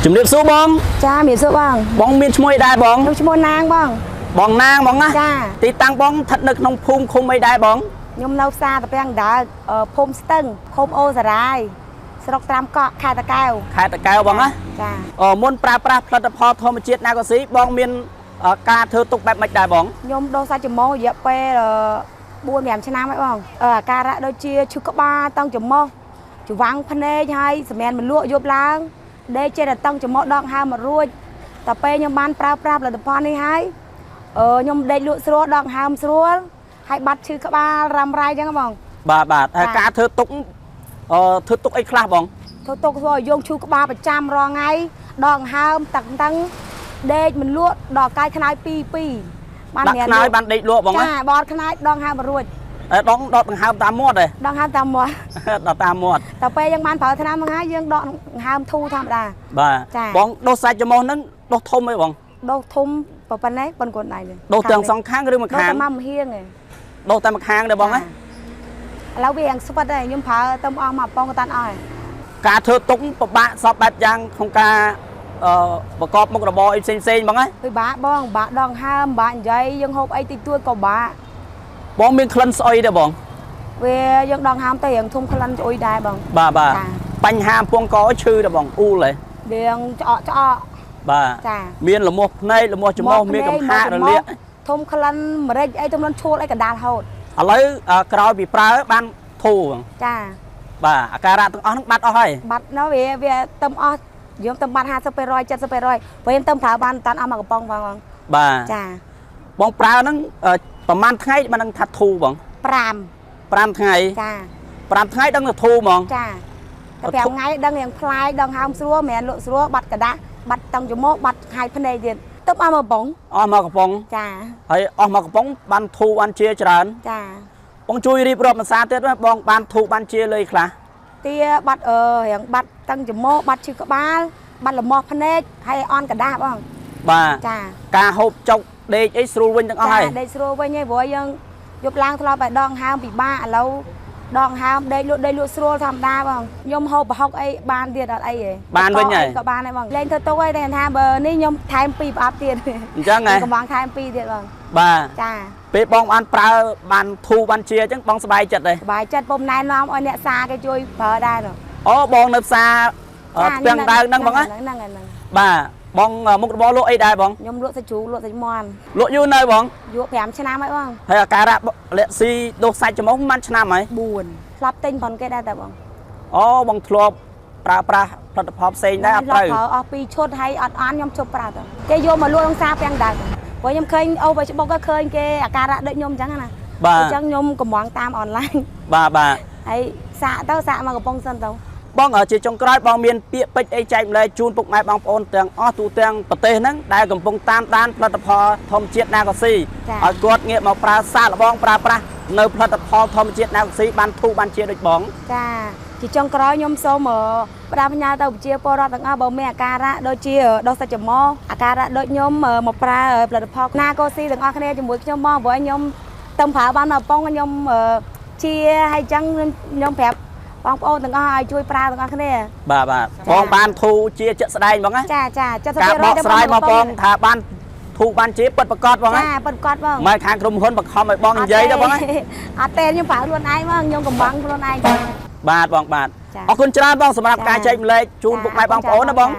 ជំរាបសួរបង ចាមានសួរបង បងមានឈ្មោះអីដែរបង ខ្ញុំឈ្មោះណាងបង បងណាងបងណា ចា ទីតាំងបងស្ថិតនៅក្នុងភូមិឃុំអីដែរបង ខ្ញុំនៅផ្សារតាពាំងដើកភូមិស្ទឹងឃុំអូសារាយស្រុកត្រាំកក់ខេត្តតាកែវ ខេត្តតាកែវបងណា ចា អមុនប្រើប្រាស់ផលិតផលធម្មជាតិណាកូស៊ីបងមានការធ្វើទុកបែបម៉េចដែរបង ខ្ញុំដូសសាច់ច្រមុះរយៈពេល4 5ឆ្នាំហើយបងអាការៈដូចជាឈឺក្បាលតឹងច្រមុះច្វាំងភ្នែកហើយសម្រានមលក់យប់ឡើងដេកចេះតែតឹងច្រមុះដកហើមមករួចតែពេលខ្ញុំបានប្រើប្រាស់ផលិតផលនេះហើយខ្ញុំដេកលក់ស្រួលដកហើមស្រួលហើយបាត់ឈឺក្បាលរ៉ាំរ៉ៃអញ្ចឹងបង បាទបាទហើយ ចា ការធ្វើទុកធ្វើទុកអីខ្លះបង ធ្វើទុកធ្វើឲ្យយើងឈឺក្បាលប្រចាំរាល់ថ្ងៃដកហើមតឹងតឹងដេកមិនលក់ដល់កាយខ្នើយ2 2 ដាក់ខ្នើយបានដេកលក់បងណា ចាបត់ខ្នើយដងហើមមករួច តែដងដកដង្ហើមតាមមាត់ទេ ដងហើមតាមមាត់ ដល់តាមមាត់ តែពេលយើងបានប្រើថ្នាំហ្នឹងហើយយើងដកហើមធូរធម្មតា បាទ ចា បងដុសសាច់ច្រមុះហ្នឹងដុសធំអីបង ដុសធំប៉ុណ្ណេះប៉ុនកូនដៃនេះ ដុសទាំងសងខាងឬមួយខាង ដុសតែមកមហៀងឯង ដុសតែមួយខាងទេបងណា ឥឡូវវាយ៉ាងស្វិតហើយខ្ញុំប្រើទៅអស់មកប៉ុងក៏តាន់អស់ហើយ ការធ្វើទុកពិបាកសពបែបយ៉ាងក្នុងការអឺប្រកបមុខរបរអីផ្សេងផ្សេងៗបងណា ពិបាកបងពិបាកដងហើមពិបាកនិយាយយើងហូបអីតិចតួចក៏ពិបាក បងមានក្លិនស្អុយទេបង វាយើងដងហើមទៅរៀងធំក្លិនស្អុយដែរបង បាទបាទ ចា បញ្ហាអំពងកឈឺទេបងអ៊ូលហ៎ រៀងច្អកច្អក បាទ ចា មានលមាស់ភ្នែកលមាស់ច្រមុះមានកំហាករលាក ធំក្លិនម្រេចអីទំលន់ឈួលអីកណ្ដាលហូត ឥឡូវក្រោយពីប្រើបានធូរបង ចា បាទអាការៈទាំងអស់ហ្នឹងបាត់អស់ហើយ បាត់នៅវាវាទៅអស់យើងទៅបាត់50% 70%ព្រោះយើងទៅប្រើបានតាន់អស់មកកំប៉ុងបងបង បាទ ចា បងប្រើហ្នឹងប្រហែលថ្ងៃបាននឹងថាធូរបង 5 5ថ្ងៃ ចា 5ថ្ងៃដឹងថាធូរហ្មង ចាតែ5ថ្ងៃដឹងរៀងប្លែកដឹងហើមស្រួលមិនមែនលក់ស្រួលបាត់กระដាស់បាត់តឹងច្រមុះបាត់ហាយភ្នែកទៀតទៅអស់មកកំប៉ុង អស់មកកំប៉ុង ចា ហើយអស់មកកំប៉ុងបានធូរបានជាច្រើន ចា បងជួយរៀបរាប់ភាសាទៀតណាបងបានធូរបានជាលើយខ្លះ ទាបាត់រៀងបាត់តឹងច្រមុះបាត់ឈឺក្បាលបាត់លមាស់ភ្នែកហើយអន់กระដាស់បង បាទ ចា ការហូបចុកដេកអីស្រួលវិញទាំងអស់ហើយ ចាដេកស្រួលវិញហើយព្រោះយើងយប់ឡើងធ្លាប់តែដងហើមពិបាកឥឡូវដងហើមដេកលក់ដេកលក់ស្រួលធម្មតាបងខ្ញុំហូបប្រហុកអីបានទៀតអត់អីទេ បានវិញហើយ ក៏បានដែរបងលេងធ្វើទុកហើយតែថាបើនេះខ្ញុំថែមពីរប្រអប់ទៀត អញ្ចឹងហ៎ កំងថែមពីរទៀតបង បាទ ចា ពេលបងបានប្រើបានធូរបានជាអញ្ចឹងបងសប្បាយចិត្តទេ សប្បាយចិត្តពុំណែនាំឲ្យអ្នកសាគេជួយប្រើដែរនោះ អូបងនៅផ្សារផ្ទាំងដើងហ្នឹងបងណា ហ្នឹងហ្នឹង បាទបងមុខរបរលក់អីដែរបង ខ្ញុំលក់សាច់ជ្រូកលក់សាច់មាន់ លក់យូរនៅបង លក់5ឆ្នាំហើយបង ហើយអាការៈលាក់ស៊ីដុសសាច់ច្រមុះប៉ុន្មានឆ្នាំហើយ 4ធ្លាប់ទិញប៉ុនគេដែរតែបង អូបងធ្លាប់ប្រើប្រាស់ផលិតផលផ្សេងដែរអត់ត្រូវ ប្រើអស់2ឈុតហើយអត់អន់ខ្ញុំជប់ប្រើទៅគេយកមកលក់ក្នុងសាពាំងដើមព្រោះខ្ញុំឃើញអូបច្បុកក៏ឃើញគេអាការៈដូចខ្ញុំអញ្ចឹងណា បាទ អញ្ចឹងខ្ញុំកំងតាមអនឡាញ បាទបាទ ហើយសាកទៅសាកមកកំប៉ុងសិនទៅ បងជាចុងក្រោយបងមានពាក្យពេចន៍អីចែកម្លែកជូនពុកម៉ែបងប្អូនទាំងអស់ទូទាំងប្រទេសហ្នឹងដែលកំពុងតាមដានផលិតផលធម្មជាតិណាកូស៊ីឲ្យគាត់ងាកមកប្រើសាកល្បងប្រើប្រាស់នៅផលិតផលធម្មជាតិណាកូស៊ីបានធូរបានជាដូចបង ចាជាចុងក្រោយខ្ញុំសូមផ្ដាំផ្ញើទៅប្រជាពលរដ្ឋទាំងអស់បើមានអាការៈដូចជាដុសសាច់ច្រមុះអាការៈដូចខ្ញុំមកប្រើផលិតផលណាកូស៊ីទាំងអស់គ្នាជាមួយខ្ញុំមកព្រោះខ្ញុំតំប្រើបានមកកំប៉ុងខ្ញុំជាហើយអញ្ចឹងខ្ញុំប្រាប់បងប្អូនទាំងអស់ឲ្យជួយប្រើទាំងអស់គ្នា បាទបាទបងបានធូរជាជាក់ស្ដែងបងណា ចាចា70% ការបកស្រាយមកបងថាបានធូរបានជាពិតប្រកបបងណា ចាពិតគាត់បង មិនខាងក្រុមហ៊ុនបង្ខំឲ្យបងនិយាយទេបងណា អត់ទេខ្ញុំប្រើខ្លួនឯងមកខ្ញុំកំងខ្លួនឯង បាទបងបាទ ចា អរគុណច្រើនបងសម្រាប់ ចា ការចែកម្លែកជូនពុកម៉ែបងប្អូនណាបង